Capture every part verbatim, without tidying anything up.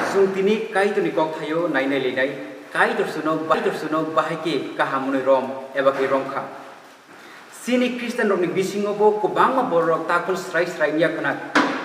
Chwng tini Kaitorni kokthaio nainai lenai, Kaitor chwngno, Kaitor chwngno bahai khe kaham hwnwi rom eba khe romkha. Chini Khristianrokni bisingo bo kwbangma bororok takhun srai srai wngya khwna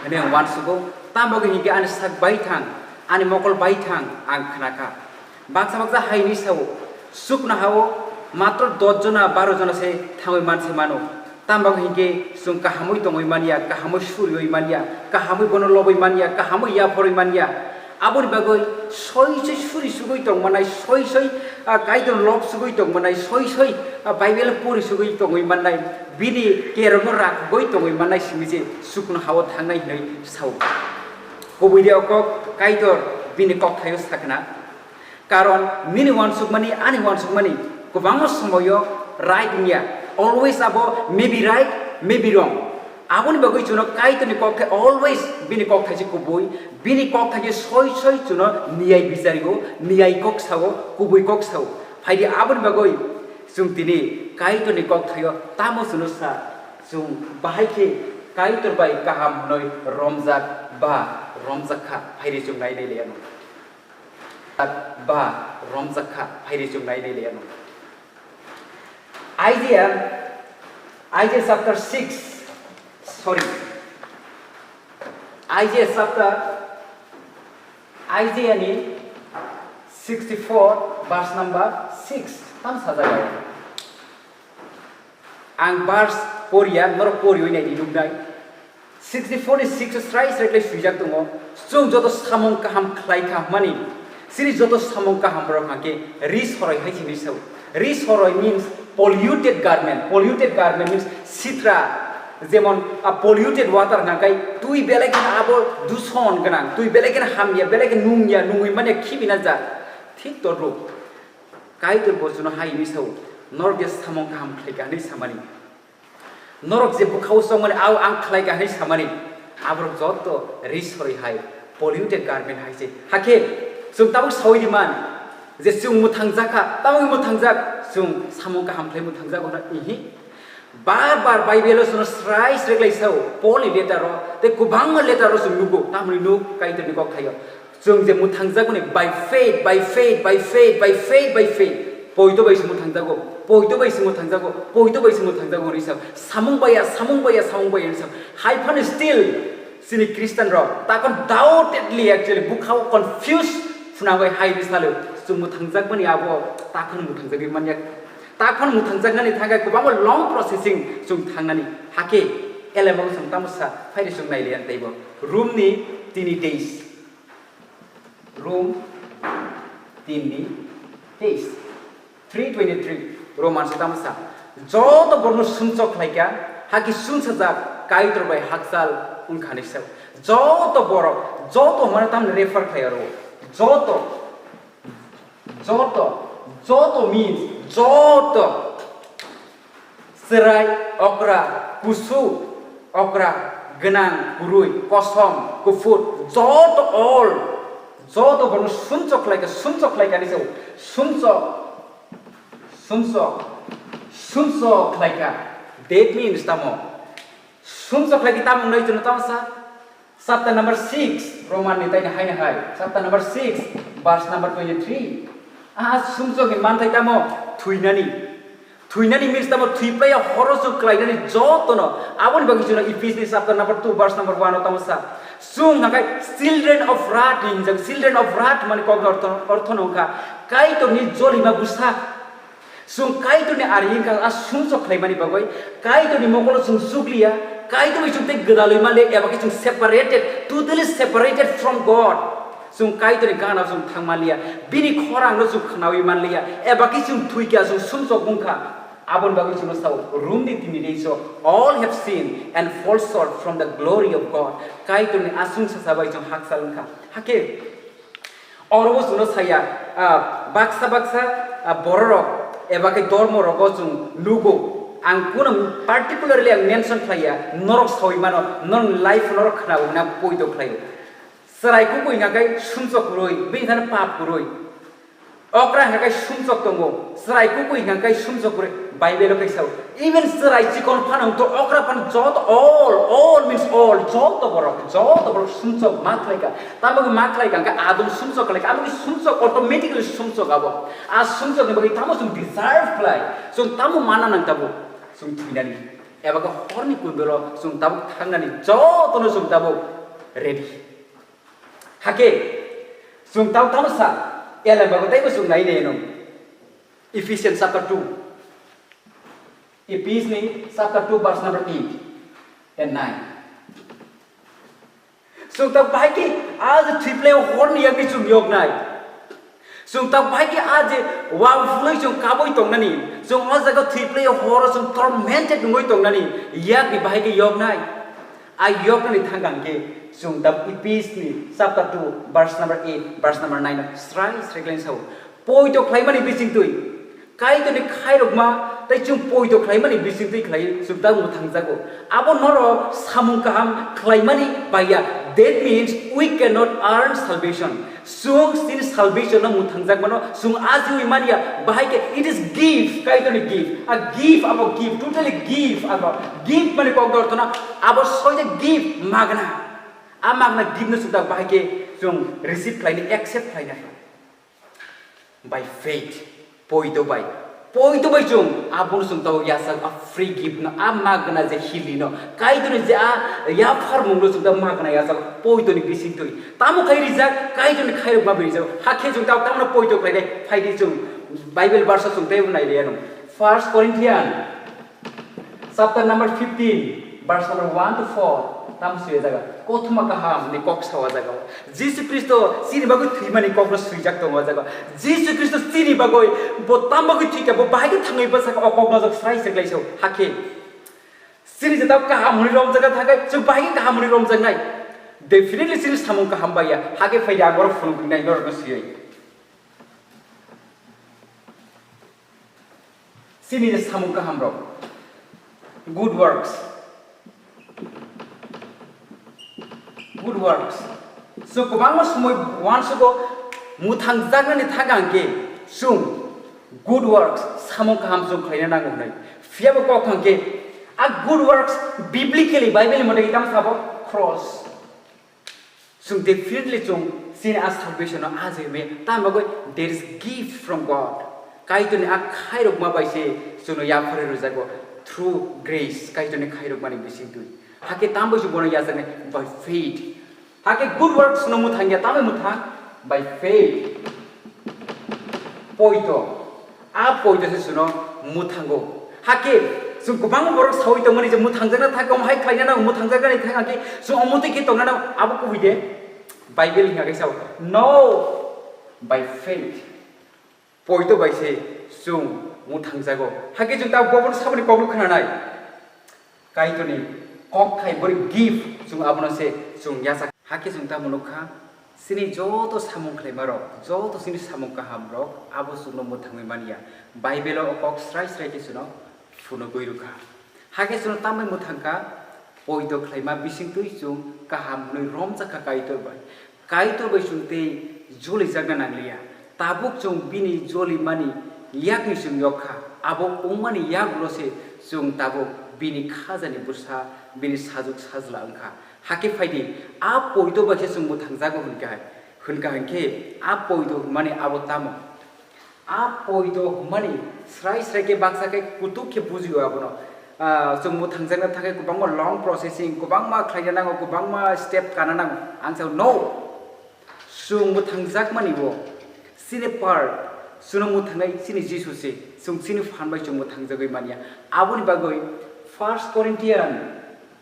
hwnwi ang uansugo, tamo bagwi hinkhe ani sak bai thang, ani mokol bai thang ang khnakha. Baksa baksa hai hwnwi sao, chukno hao matro dos jona, baro jona se thangwi manse mano. Tamo hinkhe chwng kahamwi tongwi manya, kahamwi suriwi manya, kahamwi bono lobwi manya, kahamwi yaphorwi manya. Aboni bagwi soi soi suri sugwi tongmanai, soi soi, ah, Kaitor lok sugwi tongmanai, soi soi, ah, Bible pori sugwi tongwi mannai, bini kerongno rakgwi tongwi mannai simi se chukno hao thangnai hwnwi sao. Kubui de o kok Kaitor bini kokthaio sakna. Karon nini uansukmani, ani uansukmani kwbangma somoyo right wngya. Always abo maybe right, maybe wrong. Aboni bagwi chwngno Kaitorni kokthai always bini kokthai se kubui, bini kokthai se soi soi chwngno niyai bicharigo, niyai kok sao, kubui kok sao. Phaidi aboni bagwi chwng tini Kaitorni kokthaio tamo chwngno sa, chwng bahai khe Kaitor bai kaham hwnwi romjak ba romjak kha, phaidi chwng nainai le ano. Ba romjak kha, phaidi chwng nainai le ano. Isaiah, Isaiah chapter six, sorry. Isaiah chapter, Isaiah ni sixty-four verse number six, tam sajak. Ang verse poriya, norok poriwi naidi nuknai. Sixty-four ni six o srai srai khlai swijak tongo, chwng joto samung kaham khlai kha hwnmani, chini joto samung kaham borok hwnkhe ri soroi hai se hwnwi sao. Ri soroi means polluted garment. Polluted garment means sitra, jemon, a polluted water hwnkhe twi belai kheno abo duson gwnang, twi belai kheno hamya, belai kheno nungya, nungwi manya khibina jak. Thik todruk. Kaitor bo chwngno hai hwnwi sao, norok je samung kaham khlai kha hwnwi samani, norok je bwkhao chongmani, ao ang khlai kha hwnwi samani, aborok joto ri soroi hai, polluted garment hai se. Hakhe chwng tabuk saui di man je chwng mwthangjakha, tabuk mwthangjak, chwng samung kaham khlai mwthangjak hwnwi ihi. Bar bar Bible-o chwngno srai srai khlai sao, Paul ni letter-o tei kwbangma letter-o chwng nugo, tamoni nuk Kaitorni kokthaio. Chwng je mwthangjakmani by faith, by faith, by faith, by faith, by faith. Poito bai se mwthangjago, poito bai se mwthangjago, poito bai se mwthangjago hwnwi sao. Samung baya, samung baya, samung baya hwnwi sao. Hai phano still chini Christian rok takon doubtedly actually bwkhao confuse phunangwi hai hwnwi salo. Chwng mwthangjakmani abo takon mwthangjagwi manya. Takon mwthangjaknani thangkhe kwbangma long processing chwng thangnani. Hakhe elemago chwng tamo sa, phaidi chwng nailiya teibo. Rom ni tini teis. Rom tini teis. Three twenty-three. Roman se tamo sa. Joto borokno sumsok khlaikha, hakhe sumsajak Kaitor bai hakchal wngkha hinwi sa. Joto borok, joto hwnmano tamni refer khlai aro. Joto, joto, joto means joto. Chwrai, okra, kusu, okra, gwnang, kwrwi, kosom, kuphur, joto all, joto borokno sumsok khlaikha, sumsok khlaikha hinwi sao. Sumsok, sumsok, sumsok khlaikha. That means tamo? Sumsok khlaikhe tamo wngnai chwngno tamo sa? Chapter number six, Roman ni taini haino hai. Chapter number six, verse number twenty-three. Ah, sumsok ni manthai tamo? Thwinani. Thwinani means tamo? Thwiplaiya horo chwng klainani jotono. Aboni bagwi chwngno Ephesians chapter number two, verse number one o tamo sa? Chwng hwnkhai children of wrath ni hinjak. Children of wrath mani kokni ortho, orthono wngkha Kaitorni jolima bwsa. Chwng Kaitorni ari wngkha a sumsok khlaimani bagwi, Kaitorni mokolo chwng chukliya, Kaitor bai chwng tei gwdalwi manliya, eba khe chwng separated, totally separated from God. Chwng Kaitorni gana chwng thang manliya, bini khorangno chwng khnawi manliya, eba khe chwng thwikha, chwng sumsok wngkha. Aboni bagwi chwngno sao, Romni tini teiso, "All have sinned and fall short from the glory of God." Kaitorni aswng sacha bai chwng hakchal wngkha. Hakhe Oro bo chwngno saya, ah, baksa baksa, ah, bororok eba khe dormorogo chwng nugo. Ang kuno particularly ang mention khlaiya, norok sawi mano, norokni life norok khnawi na poito khlaio. Chwrai kubui hwnka khe sumsok kwrwi, bini thani pap kwrwi. Okra hwnka khe sumsok tongo, chwrai kubui hwnka khe sumsok kwrwi, Bible o khe sao. Even chwrai chikon phano wngtho, okra phano joto, all, all means all, joto borok, joto borok sumsok ma khlai kha. Tamo khe ma khlai kha, hwnkhe adon sumsok khlai kha, amo khe sumsok automatically sumsok abo. A sumsokni bagwi tamo chwng deserve khlai, chwng tamo mana nang tabuk, chwng thwinani. Eba khe horni pundoro chwng tabuk thangnani, jotono chwng tabuk ready. Hakhe, chwng tamo tamo sa, elem bago teibo chwng nai nai no. Ephesians chapter two. Ephesians chapter two, verse number eight and nine. Chwng ta bahai khe a je thwi phlai horni yakni chwng yoknai. Chwng ta bahai khe a je wang phulwi chwng kabui tongnani. Chwng o jaga thwi phlai horo chwng tormented wngwi tongnani. Yakni bahai khe yoknai. A yoknani thangkang khe chwng ta Ephesians chapter two, verse number eight, verse number nine srai srai khlai sao. Poito khlaimani bisingtwi Kaitorni khairokma tei chwng poito khlaimani bisingtwi khlai chwng ta mwthangjago. Abo norok samung kaham khlaimani baiya. That means we cannot earn salvation. Chwng chini salvation no mwthangjakmano chwng ajiwi manya. Bahai khe it is gift, Kaitorni gift. A gift, abo gift, totally gift, abo gift mani kok dortona abo soide gift magna. A magna gift no chwng ta bahai khe chwng receive khlaini, accept khlainai. By faith, poito bai. Poito bai chwng abono chwng tao yachak a free gift no, a magna je healing no, Kaitorni je a yapharmung no chwng tao magna yachak poito ni bisingtwi. Tamo khai rijak, Kaitorni khairokma bai rijak. Hakhe chwng tao tamno poito khlainai, phaidi chwng Bible verse o chwng teibo nai liya no. First Corinthian Chapter number fifteen, verse number one to four, tam sui jaga. Kothoma kaham ni kok sa o jaga. Jisu Kristo chini bagwi thwimani kok no swijak tongo o jaga. Jisu Kristo chini bagwi bo tam bagwi thwikha, bo bahai khe thangwi bwsakhe o kok no jok srai se klai sao. Hakhe chini jeta kaham hwnwi romjak thangkhe chwng bahai khe kaham hwnwi romjaknai. Definitely chini samung kaham baiya. Hakhe phaidi ang oro phunuknai norok no siyai. Chini je samung kaham rok, good works, good works. So kwbangma somoi uansugo mwthangjaknani thang hwnkhe chwng good works, samung kaham chwng khlaina nango hwnwi. Phiyabo kok hwnkhe a good works biblically, Bible ni mote tamo sabo cross. Chwng definitely chwng chini a salvation no ajai me, tamo bagwi there is gift from God. Kaitorni a khairokma bai se chwngno yapharwi rwjago through grace, Kaitorni khairokmani bisingtwi. Hakhe tamo bai se bono yajaknai by faith. Hakhe good works no mwthang ya, tamo mwthang by faith. Poito. A poito se chwngno mwthango. Hakhe chwng kwbangma borok saui tongmani je mwthangjakna thangkhe omo hai khlaina nango, mwthangjaknani thang khe chwng omo twi khe tongna nango, abo kubui de? Bible hwnka khe sao, "No, by faith." Poito bai se chwng mwthangjago. Hakhe chwng ta bobono saboni kokno khwnanai. Kaitorni kokthai bori gift chwng abono se chwng yachak. Hakhe chwng tamo nukha, chini joto samung khlaimarok, joto chini samung kahamrok abo chwngno mwthangwi manya. Bible-o o kok srai srai khe chwngno phunugwi rwkha. Hakhe chwngno tambai mwthangkha, poito khlaima bisingtwi chwng kaham hwnwi romjakha Kaitor bai. Kaitor bai chwng tei jolijakna nangliya. Tabuk chwng bini jolimani yakni chwng yokkha. Abo wngmani yagulo se chwng tabuk bini khajani bwsa, bini sajuk sajla wngkha. Hakhe phaidi, a poito bai khe chwng mwthangjago hwnkha hai, hwnkha hinkhe a poito hwnmani abo tamo? A poito hwnmani srai srai khe baksa khe kutuk khe bujio abono. Ah, chwng mwthangjakna thangkhe kwbangma long processing, kwbangma khlaina nango, kwbangma step kana nango. Ang sao, no! Chwng mwthangjakmani o chini part, chwngno mwthangnai chini Jisu se, chwng chini phan bai chwng mwthangjagwi manya. Aboni bagwi First Corinthian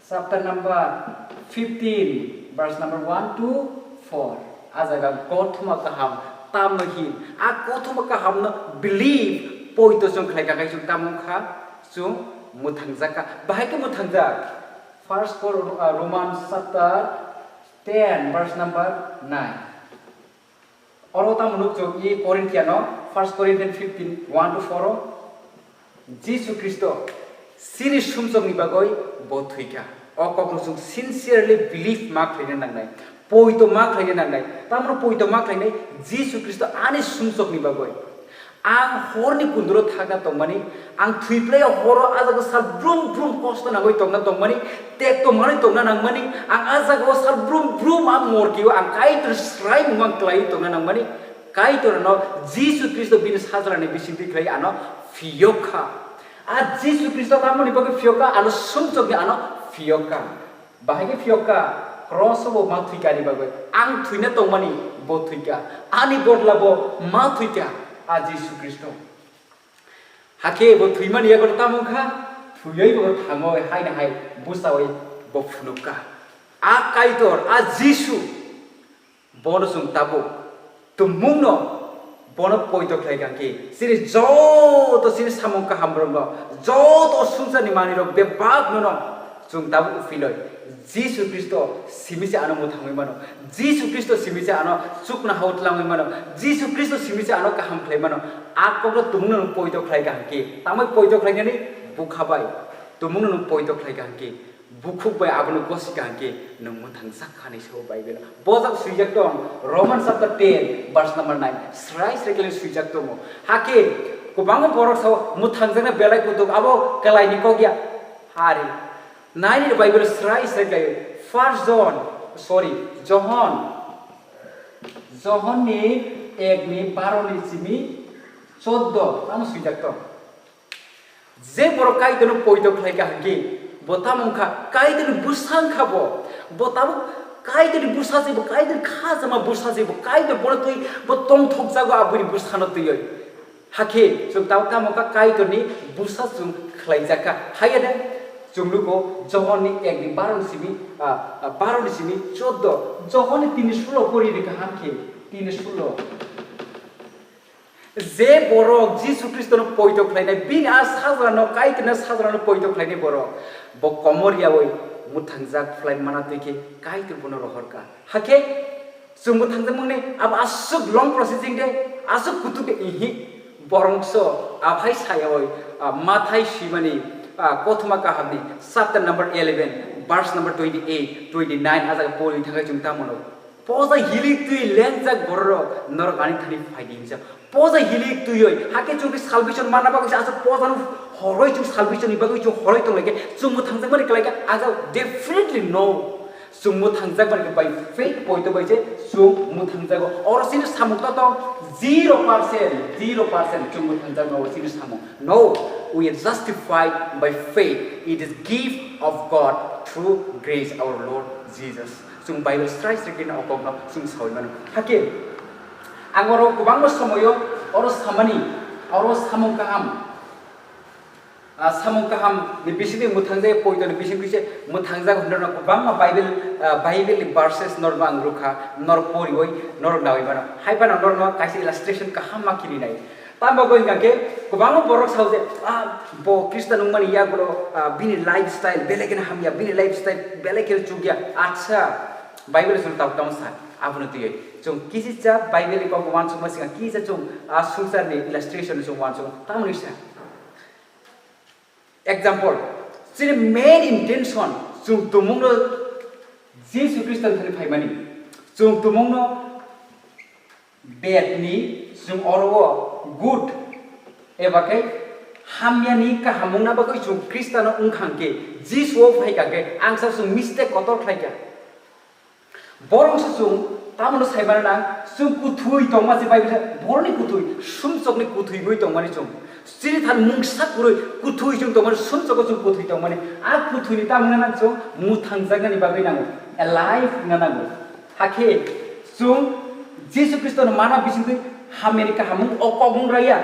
chapter number fifteen, verse number one to four. A jaga kothoma kaham tamno hin. A kothoma kahamno believe, poito chwng khlai kha, khe chwng tamo wngkha, chwng mwthangjak kha. Bahai khe mwthangjak. First Cor-, uh, Romans chapter ten, verse number nine. Oro tamo nukjak i Corinthian-o, First Corinthians fifteen, one to four o, Jisu Khristo chini sumsokni bagwi bo thwikha. O kokno chwng sincerely believe ma khlaina nangnai, poito ma khlaina nangnai. Tamno poito ma khlainai, Jisu Khristo ani sumsokni bagwi. Ang horni kunduro thangna tongmani, ang thwi phlai horo a jaga sal brum brum kosto nangwi tongna tongmani, tek tongmani tongna nangmani, ang a jaga o sal brum brum a morgio ang Kaitor srai mung ang klaiwi tongna nangmani. Kaitor ano Jisu Khristo bini sajrani bisingtwi khlai ano phiyok kha. A Jisu Khristo tamoni bagwi phiyok kha, ano sumsokni ano phiyok kha. Bahai khe phiyok kha, cross o bo ma thwi kha ani bagwi. Ang thwina tongmani bo thwi kha. Ani bodla bo ma thwi kha, a Jisu Khristo. Hakhe bo thwimani yago tamo kha, thwiwi bo thango hai na hai bwsawi bo phunuk kha. A Kaitor, a Jisu, bono chwng tabuk tumungno bono poito khlai kha khe, chini joto chini samung kaham rokno, joto swngcharni manwi rok bebak nono chwng tabuk uphiloi. Jisu Khristo simi se ano mwthangwi mano, Jisu Khristo simi se ano chuknohao tlangwi mano, Jisu Khristo simi se ano kaham khlai mano. A kokno tumungno nwng poito khlai kha khe, tamwi poito khlainani bukha bai tumungno nwng poito khlai kha khe. Bukhuk bai abono gosi kaham khe nwng mwthangjak kha hinwi sao Bible o. Bojak swijak tong, Roman chapter ten, verse number nine. Srai srai khe swijak tongo. Hakhe kwbangma borok sao mwthangjakna belai kutuk, abo kwlaini kok ya. Hari. Naini Bible srai srai khe First John, sorry, Johon. Johon ni ek ni baro ni simi choddo, tamo swijak tong. Je borok Kaitorno poito khlai kha hwnkhe, bo tamo wngkha Kaitorni bwsa wngkha bo. Bo tabuk Kaitorni bwsa se, bo Kaitorni khajama bwsa se, bo Kaitor bono twi bo tongthokjago aboni bwsano twiwi. Hakhe chwng tabuk tamo wngkha Kaitorni bwsa chwng khlaijak kha. Hayane chwng nugo Johonni ekni baro ni simi, ah, ah, baro ni simi choddo, Johonni tini sulo pori rikha hamkhe, tini sulo. Je borok Jisu Khristono poito khlainai, bini a sajrano, Kaitorni sajrano poito khlainai borok, bo komor yaui mwthangjak phlai mana twi khe Kaitor bono rohor kha. Hakhe chwng mwthangjak mangni abo aswk long processing de, aswk kutuk de, ihi. Borokso aphai sayaui, ah, Mathai swimani, ah, kothoma kahamni chapter number eleven, verse number twenty eight, twenty nine a jaga pori thangwi chwng tamo no. Poja hilik twi lengjak bororok norok ani thani phaidi hinsa. Poja hilik twiwi hakhe chwng khe salvation manna bagwi se aswk poja no horoi chwng salvation ni bagwi chwng horoi tong lai khe chwng mwthangjak mani kwlai khe ajak definitely no. Chwng mwthangjak mani khe by faith poito bai se chwng mwthangjago. Oro chini samung to tong zero percent, zero percent chwng mwthangjak no oro chini samung. No, we are justified by faith. It is gift of God through grace our Lord Jesus. Chwng Bible srai srai khe o kokno chwng saui mano. Hakhe ang oro kwbangma somoyo oro samani, oro samung kaham, ah, samung kaham ni bisingtwi mwthangjak, poito ni bisingtwi se mwthangjak hwnwi no kwbangma Bible, ah, Bible ni verses norno ang rwkha, nor poriwi, nor naui mano. Hai phano norno kaisa illustration kaham ma kirinai. Tamo bagwi hwnkha khe kwbangma borok sao je, "Ah, bo Khristan wngmani yagulo, ah, bini lifestyle belai kheno hamya, bini lifestyle belai kheno chukya." Acha, Bible chwng tabuk tamo sa, abono twiwi. Chwng kisicha Bible ni kokbo uansukma swkang, kisa chwng, ah, swngcharni illustration chwng uansukma. Tamoni sa. Example, chini main intention chwng tumungno Jisu Khristo thani phaimani. Chwng tumungno Bad ni chwng oro o good eba khe hamya ni kaham wngna bagwi chwng Khristano wngkha hwnkhe, Jisu o phai kha khe, ang sa chwng mistake kotor khlai kha. Borok se chwng tamoni sai mano nang, chwng kuthwi tongma se bai bisa borokni kuthwi, sumsokni kuthwi wngwi tongmani chwng. Chini thani mungsa kwrwi kuthwi chwng tongmani, sumsogo chwng kuthwi tongmani. A kuthwini tamo wngna nang chwng mwthangjaknani bagwi nango, alive wngna nango. Hakhe chwng Jisu Khristono mana bisingtwi hamyani kahamung o kokmung raya.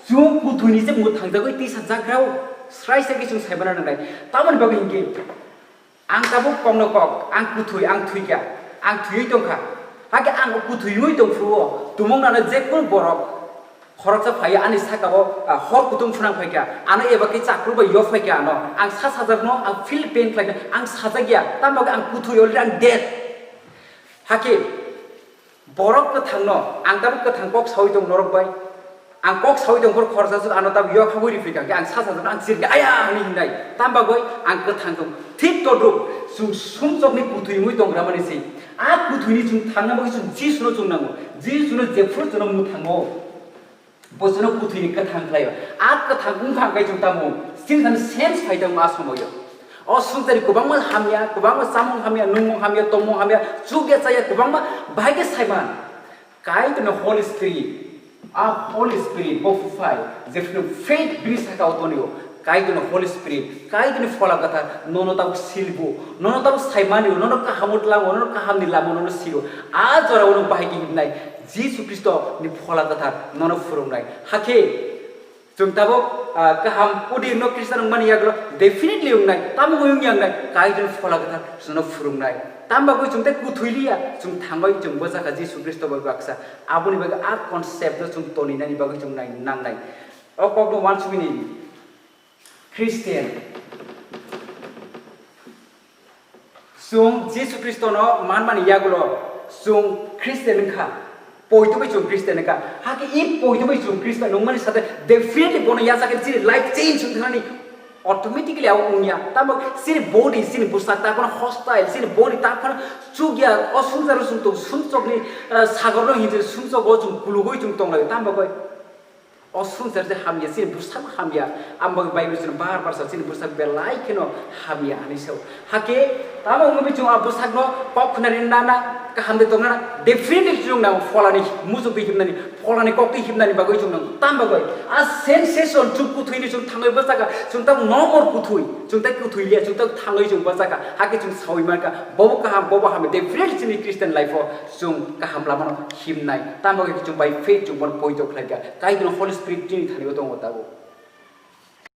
Chwng kuthwini se mwthangjagwi tisa jagrao srai srai khe chwng saimana nangnai. Tamoni bagwi hinkhe ang tabuk kokno kok, ang kuthwi, ang thwikha, ang thwiwi tongkha. Hakhe ang kuthwiwi tongphuru-o tumung nana jekunu borok khoroksa phaiya ani saka-o, ah, hor kutung phwnang phaikha, ano eba khe chakrwk bai yok phaikha ano. Ang sa sajakno, ang feel pain khlaikha, ang sajakya, tamo khe ang kuthwi already ang dead. Hakhe borok kwthangno, ang tabuk kwthang kok saui tong norok bai. Ang kok saui tong phuru khoroksa suk ano tabuk yok habwi ri phaikha, ang sa sajakno ang chirkha, "Aya!" hwnwi hinai. Tam bagwi ang kwthang tong. Thik todruk, chwng sumsokni kuthwi wngwi tong ramani se. A kuthwini chwng thangna bagwi chwng Jisuno chwng nango. Jisuno jephuru chwngno mwthango. Bo chwngno kuthwini kwthang khlaio. A kwthang wngkha hwnkhe chwng tamo chini thani sense phai tongo a somoio. O swngcharni kwbangma hamya, kwbangma chamung hamya, nungmung hamya, tongmung hamya, chukya chaya kwbangma bahai khe saiman. Kaitorni Holy Spirit, a Holy Spirit bo phai, jephru faith bini saka o tonio. Kaitorni Holy Spirit, Kaitorni Phola Kwthar nono tabuk silbo, nono tabuk saimanio, nono kaham tlango, nono kahamni lama nono sio. A jorao nono bahai khe himnai, Jisu Khristo ni Phola Kwthar nono phwrwngnai. Hakhe chwng tabuk, ah, kaham udi no Khristian wngmani yagulo definitely wngnai, tamo wngya wngnai, Kaitorni Phola Kwthar chwngno phwrwngnai. Tamo bagwi chwng tei kuthwi liya, chwng thangwi chwng bwchakha Jisu Khristo bai baksa. Aboni bagwi a concept no chwng toninani bagwi chwng nai nangnai. O kokno uansukmini Christian. Chwng Jisu Khristono manmani yagulo chwng Christian wngkha. Poito bai chwng Christian wngkha. Hakhe i poito bai chwng Christian wngmani sate definitely bono yachakhe chini life change wngkha nani automatically abo wngya. Tamo chini body, chini bwsak ta phano hostile, chini body ta phano chukya, o swngcharo chwng tong, sumchokni, ah, sagorno hinwi sumchogo chwng kulugwi chwng tonglaio. Tamo bai O swngchar je hamya, chini bwsakno hamya. Ang bagwi Bible chini bar bar sa, chini bwsak belai kheno hamya hinwi sao. Hakhe tamo wngwi chwng a bwsakno kok khwnani nana, kaham de tongna, definitely chwng nang pholani muchungtwi himnani, pholani koktwi himnani bagwi chwng nang. Tam bagwi a sensation chwng kuthwini chwng thangwi bwsaka, chwng tak no more kuthwi, chwng tak kuthwi liya, chwng tak thangwi chwng bwsaka. Hakhe chwng sawi mankha, bobo kaham, bobo hamya, definitely chini Christian life o chwng kaham lamano himnai. Tam bagwi chwng by faith chwng bono poito khlaikha. Kaitorni Holy Spirit chini thani o tongo tabuk.